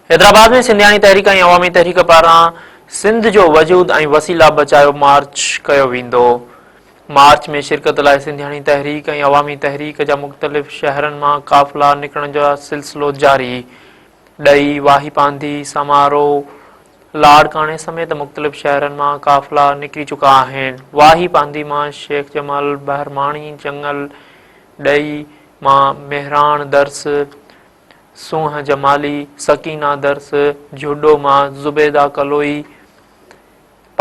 حيدرآباد ۾ سنڌياڻي تحريڪ ۽ عوامي تحريڪ پاران سنڌ جو وجود ۽ وسيلا بچايو مارچ ڪيو ويندو. مارچ ۾ شرڪت لاء سنڌياڻي تحريڪ ۽ عوامي تحريڪ جا مختلف شهرن مان قافلا نڪرڻ جو سلسلو جاري. ڏئي، واهي پانڌي، سامارو، لاڙڪاڻي سميت مختلف شهرن مان قافلا نڪري چڪا آهن. واهي پانڌي مان شيخ جمال بهرماڻي، جنگل ڏئي مان مهراڻ درس، سونهن جمالي، سڪينه درس، جهڏو مان زبيده ڪلوئي،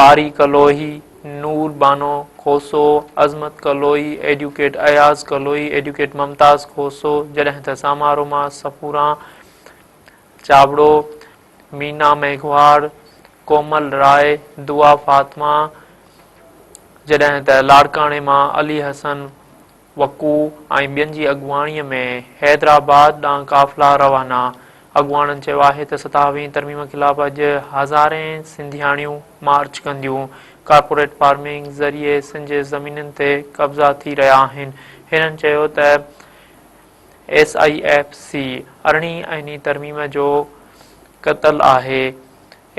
پاري ڪلوئي، نور بانو کوسو، عظمت ڪلوئي، ايڊيوڪيٽ اياز ڪلوئي، ايڊيوڪيٽ ممتاز کوسو، جڏهن ته سامارو مان صفوران چاوڙو، مينا ميگهواڙ، ڪومل راء، دعا فاطمه، جڏهن ته لاڙڪاڻي مان علي حسن وقوع ۽ ٻين جي اڳواڻي ۾ حيدرآباد ڏانهن قافلا روانا، اڳواڻن چيو آهي ته ستاويهين ترميم خلاف اڄ هزارين سنڌياڻيون مارچ ڪنديون، ڪارپوريٽ فارمنگ ذريعي سنڌ جي زمينن تي قبضا ٿي رهيا آهن، هنن چيو ته ايس I F C ارڙهين آئيني ترميم جو قتل آهي،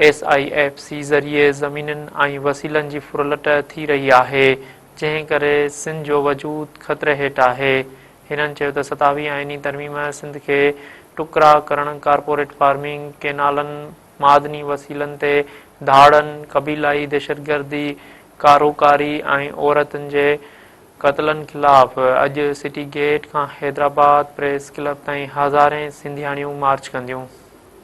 ايس I F C ذريعي زمينن ۽ وسيلن جي ڦرلٽ ٿي رهي آهي، جنهن ڪري سنڌ جو وجود خطري هيٺ آهي. هنن چيو ته ستاويهين آئيني ترميم سنڌ کي ٽڪرا ڪرڻ، ڪارپوريٽ فارمنگ، ڪينالن، معدني وسيلن تي ڌاڙن، قبيلائي دهشتگردي، ڪاروڪاري ۽ عورتن جي قتلن خلاف اڄ سٽي گيٽ کان حيدرآباد پريس ڪلب تائين هزارين سنڌياڻيون مارچ ڪنديون.